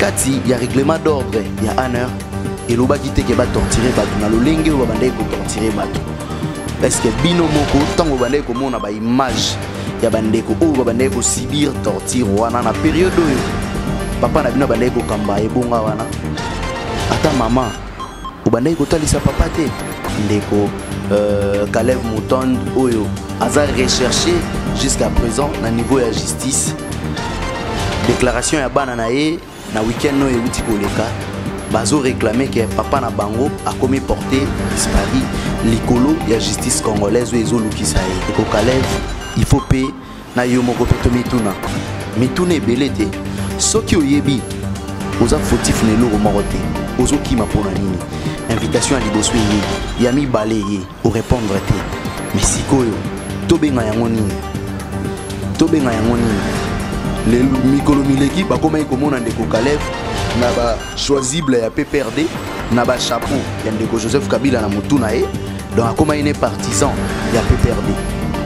kati ya règlement d'ordre ya ANR elobaki te ke batortire bato na lolenge oyo babandaki kotortire bato. Est-ce que bino moko, ntango babandaki komona baimage ya bandeko oyo babandaki kosibir torture wana na période oyo papa na bino abandaki kokamba ebonga wana, ata mama obandaki kotalisa papa te? Ndeko Kalev Mutond oyo aza recherché jusqu'à présent na niveau ya justice, déclaration ya bana na ye na week-end oyo euti koleka, bazo réclamer ke papa na bango akomi porté disparu likolo ya justice congolaise oyo ezolukisa ye. Ndeko Kalev, il faut mpe na yo moko mpe tomituna mituna ebele te. Soki oyebi oza fautif na eloko moko te, ozokima mpona nini? Invitation ya liboso eye, ya mibale eye, orépondre te. Mais sikoyo tobenga yango nini? Tobenga yango nini? Lelo mikolo mileki bakomaki komona ndeko Kalev na bachasuble ya PPRD, na bachapeau ya ndeko Joseph Kabila na motu na ye. Donc akomaki ne partisan ya PPRD.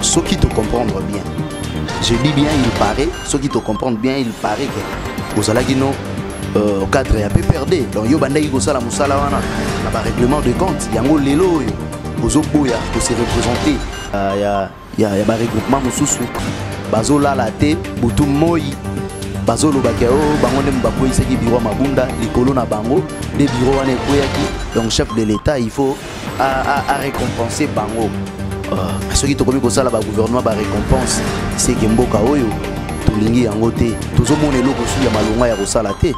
Soki tocomprendre bien, je dis bien il paraît, soki tocomprendre bien, il paraît ke ozalaki no cadre ya PPRD. Donc yo bandaki kosala mosala wana na barèglement de compte. Yango lelo oyo ozoboya kose représenter ya baregroupement mosusu. Bazolala te butu moi, bazolobaka o bango nde bakweyisaki bureau Mabunda, likolo na bango nde bureau wana ekweyaki. Donc chef de l'État, il faut a récompenser bango. Soki tokomi kosala bagouvernement barécompense, seke mboka oyo tolingi yango te, tozomona eloko su ya malonga ya kosala te.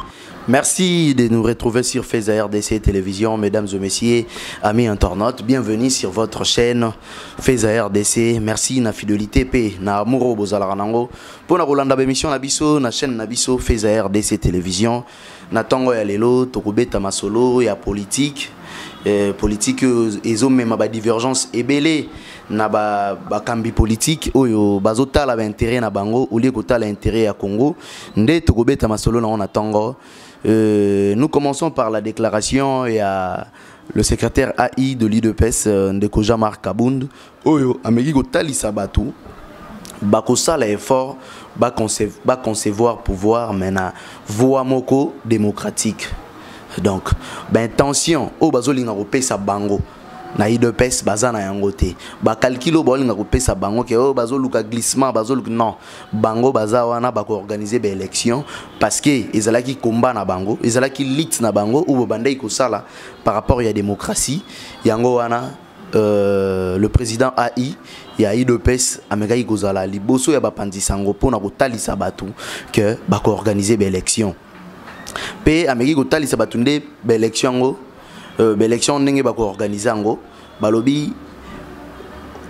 Merci de nous retrouver sur FESA RDC Télévision, mesdames et messieurs, amis internautes. Bienvenue sur votre chaîne FESA RDC. Merci na fidélité pe na amour bozala nango. Pour na kolanda émission na biso na chaîne na biso FESA RDC Télévision. Na tongo ya lelo tokobeta masolo ya politique. Politique ezomema ba divergence ebele na ba bakambi politique oyo bazotala ba intérêt na bango au lieu kotala intérêt ya Congo. Nde tokobeta masolo na tongo. Nous commençons par la déclaration ya le secrétaire AI de l'UDPS, ndeko Jean-Marc Kabund, oyo ameki kotalisa bato bakosala effort baconcevoir pouvoir mais na voie moko démocratique. Donc baintention oyo bazolinga kopesa bango na UDPS, baza na yango te. Bacalcul oyo baolinga kopesa bango ke oyo bazoluka glissement, bazoluka, non, bango baza wana, bakoorganiser baélection parce que ezalaki combat na bango, ezalaki lutte na bango oyo babandaki kosala par rapport ya démocratie. Yango wana le président AI ya UDPS amekaki kozala liboso ya bapanzisa yango mpona kotalisa bato ke bakoorganiser baélection, mpe ameki kotalisa bato nde baélection yango, baélection ndenge bakoorganiser yango. Balobi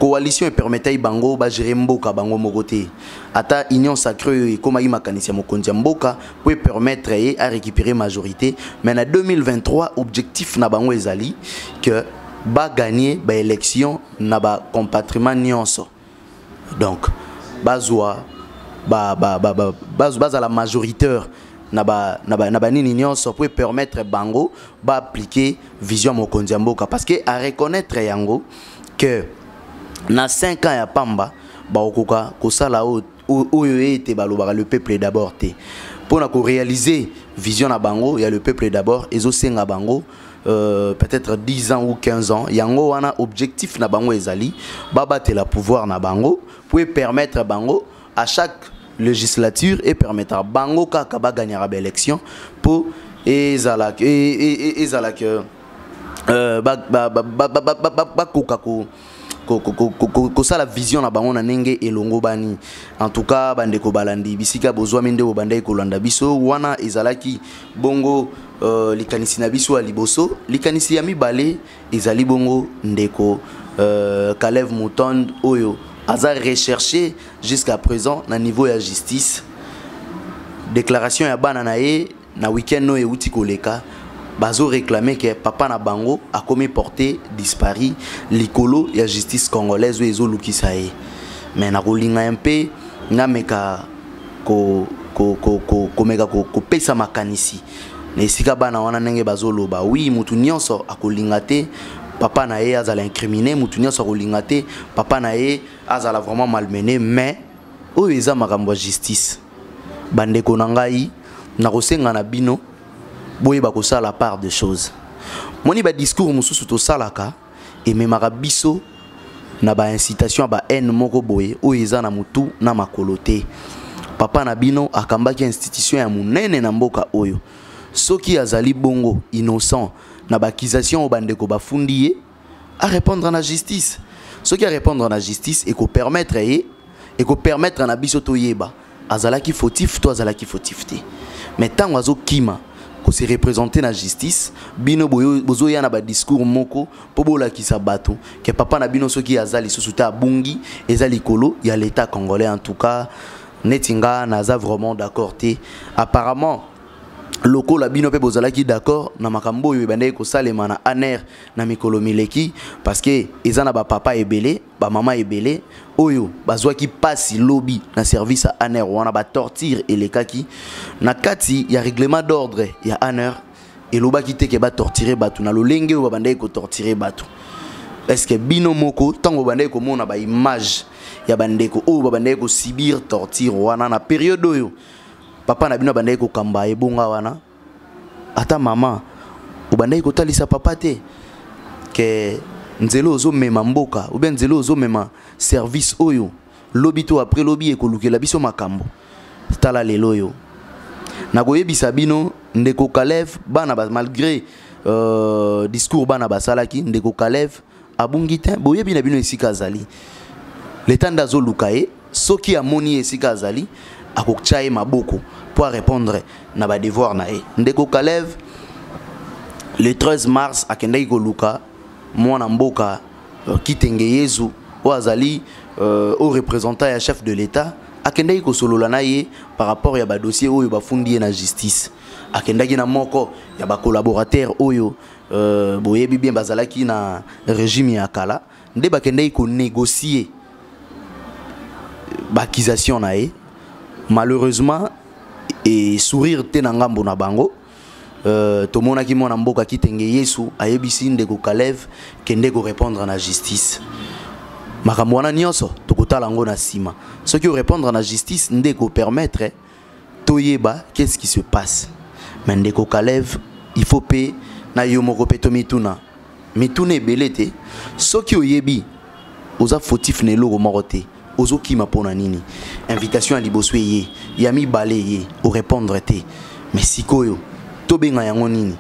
coalition epermettaki bango bagérer mboka bango moko te. Ata union sacrée oyo ekomaki makanisi ya mokonzi ya mboka po epermettre ye arécupérer majorité, mais na 2023 objectif na bango ezali que bagagner baélection na bacompartiment nyonso. Donc bazwa bazala majoritaire na banini nyonso po permettre bango baappliquer vision mokonzi ya mboka, parce que à reconnaître yango que na 5 ans ya pamba bakokoka kosala oyo ete balobaka le peuple d'abord te. Mpona koréaliser vision na bango ya le peuple d'abord, ezosenga bango peut-être 10 ans ou 15 ans. Yango wana objectif na bango ezali babatela pouvoir na bango pour permettre bango à chaque législature et permettre bango kaka bagagnera baélection po ezala ezala que bakoka kosala vision na bango na ndenge elongo bani. En tout cas, bandeko balandi, bisika bozwami nde bobandaki kolanda biso wana, ezalaki bongo likanisi na biso ya liboso. Likanisi ya mibale ezali bongo ndeko Kalev Mutond oyo aza recherché jusqu'à présent na niveau ya justice. Déclaration ya bana na ye na week-end oyo euti koleka, bazo réclamer ke papa na bango akomi porté disparu likolo ya justice congolaise oyo ezolukisa ye. Mais nakolinga mpe nameka komeka kopesa makanisi na esika bana wana ndenge bazoloba. Oui, mutu nyonso akolinga te papa na ye azala incriminé, mutu nyonso akolinga te papa na ye azala vraiment malmené, mais oyo eza makambo ya justice. Bandeko na ngai, nakosenga na bino. Boyeba kosala part de choses. Moni ba discours mosusu tosalaka ememaka biso na ba incitation ya ba haine moko boye oyo eza na mutu na makolo te. Papa na bino akambaki institution ya monene na mboka oyo. Soki azali bongo innocent na ba accusation oyo bandeko bafundi ye, a répondre na justice. Soki a répondre na justice, eko permettre ye, eko permettre na biso toyeba azalaki fautif to azalaki fautif te. Mais ntango azokima ko se représenter na justice, bino bozoya na ba discours moko po bolakisa bato ke papa na bino soki aza lisusu te abungi, eza likolo ya l'État congolais. En tout cas, neti nga naza vraiment d'accord te. Apparemment lokola bino mpe bozalaki d'accord na makambo oyo ebandaki kosalema na ANR na mikolo mileki, parce que eza na bapapa ebele, bamama ebele oyo bazwaki pasi lobi na service ya ANR wana, batorture elekaki na kati ya règlement d'ordre ya ANR. Elobaki te ke batorture bato na lolenge oyo babandaki kotorture bato. Est-ce que bino moko, ntango babandaki komona baimage ya bandeko oyo babandaki kosubir torture wana na période oyo papa na bino abandaki kokamba ebonga wana, ata mama obandaki kotalisa papa te ke nzela ozomema mboka ou bien nzela ozomema service oyo, lobi to après lobi ekolukela biso makambo? Tala lelo oyo, nakoyebisa bino, ndeko Kalev, bana ba, malgré discours bana basalaki, ndeko Kalev abungi te. Boyebi na bino esika azali, leta nde azoluka ye. Soki amoni ye esika azali, akotya ye maboko po arépondre na badevoir na ye. Ndeko Kalev, le 13 mars, akendaki koluka mwana mboka Kitenge Yezu oyo azali au représentant ya chef de l'État. Akendaki kosolola na ye par rapport ya badossier oyo bafundi ye na justice. Akendaki na moko ya bacollaborateur oyo boyebi bien bazalaki na régime ya kala, nde bakendaki konégocier baaccusation na ye. Malheureusement, esourire te na ngambo na bango. Tomonaki mwana mboka Kitenge Yesu ayebisi ndeko Kalev kende korépondre na justice. Makambo wana nyonso tokotala yango na nsima. Soki orépondre na justice nde ekopermettre toyeba qu'est-ce qui se passe. Mais ndeko Kalev, il faut mpe na yo moko mpe tomituna mituna ebele te. Soki oyebi oza fautif na eloko moko te, ozokima mpona nini? Invitation ya liboso eye, ya mibale eye, orépondre te. Mais sikoyo tobenga yango nini?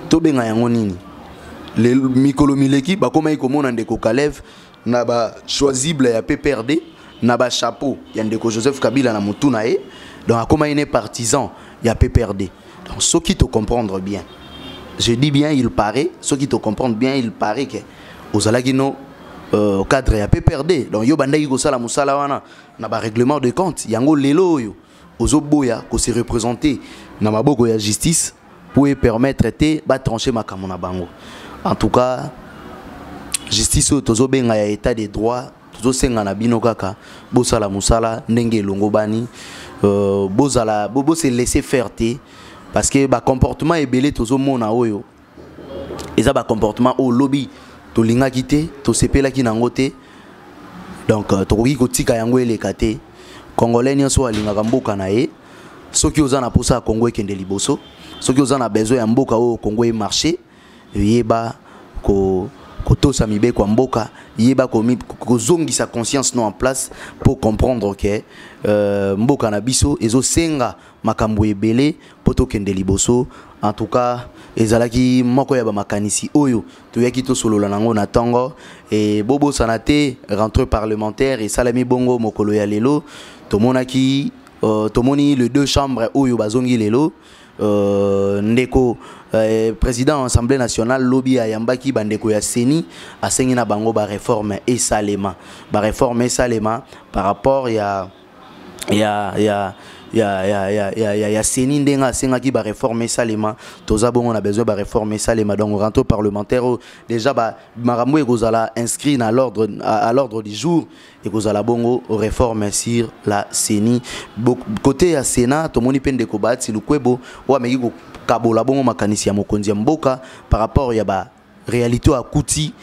Tobenga yango nini? Mikolo mileki bakomaki komona ndeko Kalev na bachoisible ya PPRD, na bachapeau ya ndeko Joseph Kabila na motu na ye. Donc akomaki ne partisan ya PPRD. Donc soki tocomprendre bien, je dis bien il paraît, soki tocomprendre bien, il paraît que ozalaki no cadre ya PPRD. Donc yo bandaki kosala mosala wana na barèglement de compte. Yango lelo oyo ozoboya kose représenter na maboko ya justice pour permettre te batrancher makambo na bango. En tout cas, justice oyo tozobenga ya état de droit, tozosenga na bino kaka bosala mosala ndenge elongo bani, bozala bose laisser faire te, parce que bacomportement ebele tozomona oyo eza bacomportement oyo lobi tolingaki te, tosepelaki nango te. Donc tokoki kotika yango eleka te. Congolais nyonso alingaka mboka na ye, soki oza na posa ya Congo ekende liboso, soki oza na besoin ya mboka oyo Congo emarché, yeba ko kotosa mibeko ya mboka, yeba kozongisa conscience no en place pour comprendre que mboka na biso ezosenga makambo ebele mpo tokende liboso. En tout cas, ezalaki moko ya bamakanisi oyo toyaki tosolola nango na ntongo. E bobosana te, rentrée parlementaire esalami bongo mokolo ya lelo. Tomonaki tomoni le deux chambres oyo bazongi lelo. Ndeko président Assemblée nationale lobi ayambaki bandeko ya CENI, asengi na bango baréforme esalema, baréforme esalema par rapport ya CENI. Ndenge asengaki baréforme esalema, toza bongo na besoin baréforme esalema. Donc rentrée parlementaire oyo déjà makambo ekozala inscrit na l'ordre à l'ordre du jour ekozala bongo réforme sur la CENI. Côté ya Sénat, tomoni mpe ndeko Bahati Lukwebo oyo ameki kokabola bongo makanisi ya mokonzi ya mboka par rapport ya ba réalité oyo akuti,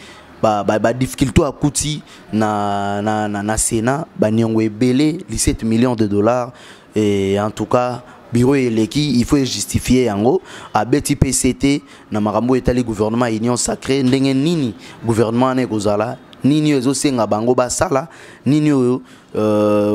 ba difficulté oyo akuti na Sénat, baniongo ebele, 17 millions de dollars. Et en tout cas Bureau eleki, il faut justifier yango. Abeti mpe sete na makambo etali gouvernement Union sacrée, ndenge nini gouvernement wana ekozala, nini oyo ezosenga bango basala, nini oyo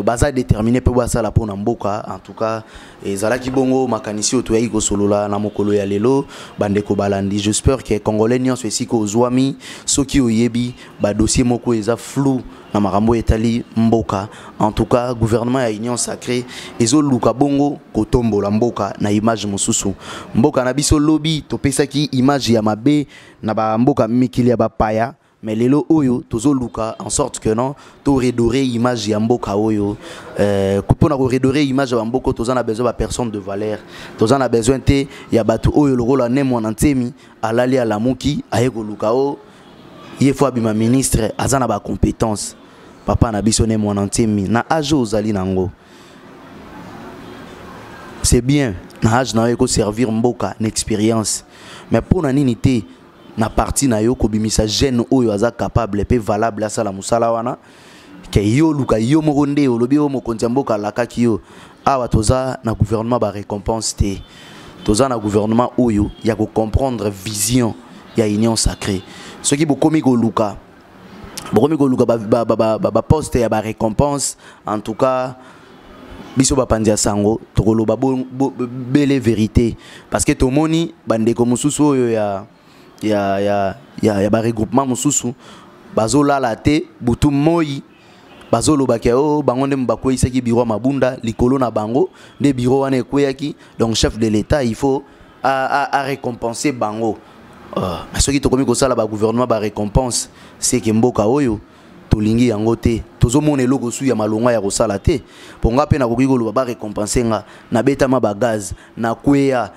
baza déterminé mpe basala mpona mboka. En tout cas, ezalaki bongo makanisi oyo toyaki kosolola na mokolo ya lelo. Bandeko balandi, j'espère que Congolais nyonso esika ozwami, soki oyebi badossier moko eza flou na makambo etali mboka, en tout cas gouvernement ya Union sacrée ezoluka bongo kotombola mboka na image mosusu. Mboka na biso lobi topesaki image ya mabe na bamboka mikili ya bapaya, mais lelo oyo tozoluka en sorte que non, to redorer image ya mboka oyo. Mpona koredorer image ya bamboka, toza na besoin bapersonne de valeur. Toza na besoin te ya bato oyo lokola Ne Mwana Nsemi, alali, alamuki, aye koluka o ye faut abima ministre, aza na bacompétence. Papa na biso Ne Mwana Nsemi, na age oyo ozali nango, c'est bien, na age na yo ekoservir mboka na expérience, mais mpo na nini te na parti na yo kobimisa jeune oyo aza capable mpe valable asala mosala wana, ke yo oluka yo moko nde olobi oyo mokonzi ya mboka alakaki yo? Awa toza na gouvernement barécompense te. Toza na gouvernement oyo ya kocomprendre vision ya Union sacrée. Soki bokomi koluka baposte ba ya barécompense, en tout cas biso bapanzi ya sango tokoloba bele vérité, parce que tomoni bandeko mosusu oyo ya baregroupement mosusu bazolala te butu moi, bazolobaki o bango nde bakweyisaki bureau ya Mabunda, likolo na bango nde bureau wana ekweyaki, donc chef de l'État, il faut a récompenser bango. Soki tokomi kosala bagouvernement barécompense, seke mboka oyo tolingi yango te. Tozomona eloko su ya malonga ya kosala te. Mpo nga mpe nakoki koloba barécompense nga, nabetama bagaz, nakweya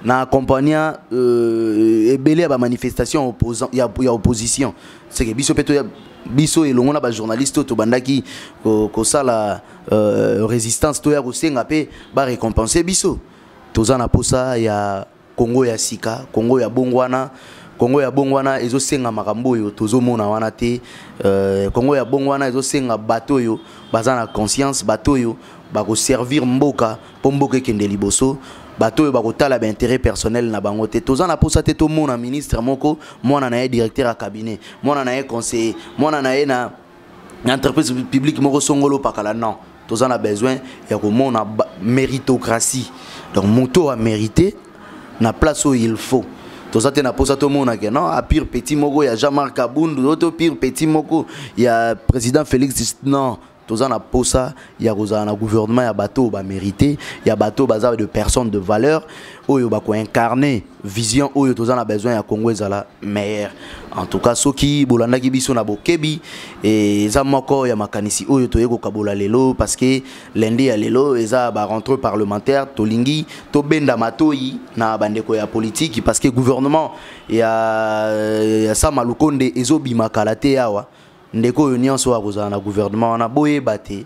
na accompagna ebele ya bamanifestation ya opposition, seke biso mpe toya biso elongo na bajournaliste oyo tobandaki kosala résistance, toya kosenga mpe barécompense biso. Toza na posa ya Kongo ya sika, Kongo ya bongwana. Kongo ya bongo wana ezosenga makambo oyo tozomona wana te. Kongo ya bongo wana ezosenga bato oyo baza na conscience, bato oyo bakoservir mboka mpo mboka ekende liboso, bato oyo bakotala baintérêt personnel na bango te. Toza na posa te tomona ministre moko, mwana na ye directeur ya cabinet, mwana na ye conseiller, mwana na ye na entreprise publique moko songolo pakala. Non, toza na besoin ya komona méritocratie, donc moto amérité na place oyo il faut. Toza te na posa tomona ke non, a pur petit moko ya Jean-Marc Kabundu to pur petit moko ya président Félix. Non, toza na posa ya kozala na gouvernement ya bato oyo bamérité, ya bato baza de personnes de valeur oyo bakoincarne vision oyo toza na besoin ya Congo ezala meilleur. En tout cas, soki bolandaki biso na bokebi, eza moko ya makanisi oyo toye kokabola lelo, parce que lundi ya lelo eza barentrée parlementaire. Tolingi tobenda matoi na bandeko ya politique, parce que gouvernement ya Sama Lukonde ezobima kala te awa. Ndeko oyo nyonso akozala na gouvernement wana, boyeba te,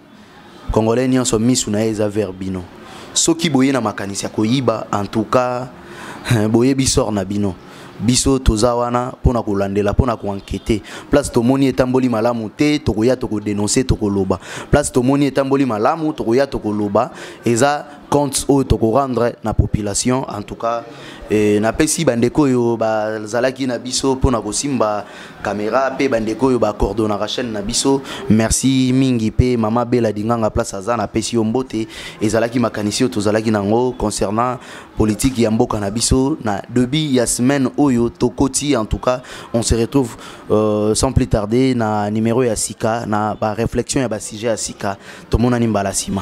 Congolais nyonso misu na ye eza vers bino. Soki boye na makanisi ya koyiba, en tout cas boyebi sort na bino. Biso toza wana mpona kolandela, mpona koenquêter. Place tomoni etamboli malamu te, tokoya tokodénonce, tokoloba. Place tomoni etamboli malamu, tokoya tokoloba. Eza compte oyo tokorendre na population. En tout cas, napesi bandeko oyo bazalaki na biso mpona kosimba caméra mpe bandeko oyo bacoordonnaka chaîne na biso, merci mingi. Mpe mama Bela Dinganga, place aza, napesi yo mbote. Ezalaki makanisi oyo tozalaki nango concernant politique ya mboka na biso na début ya semaine oyo tokoti. En tout cas, on se retrouve sans plus tarder na numéro ya sika, na ba réflexion ya ba sujet ya sika. Tomonani mbala nsima.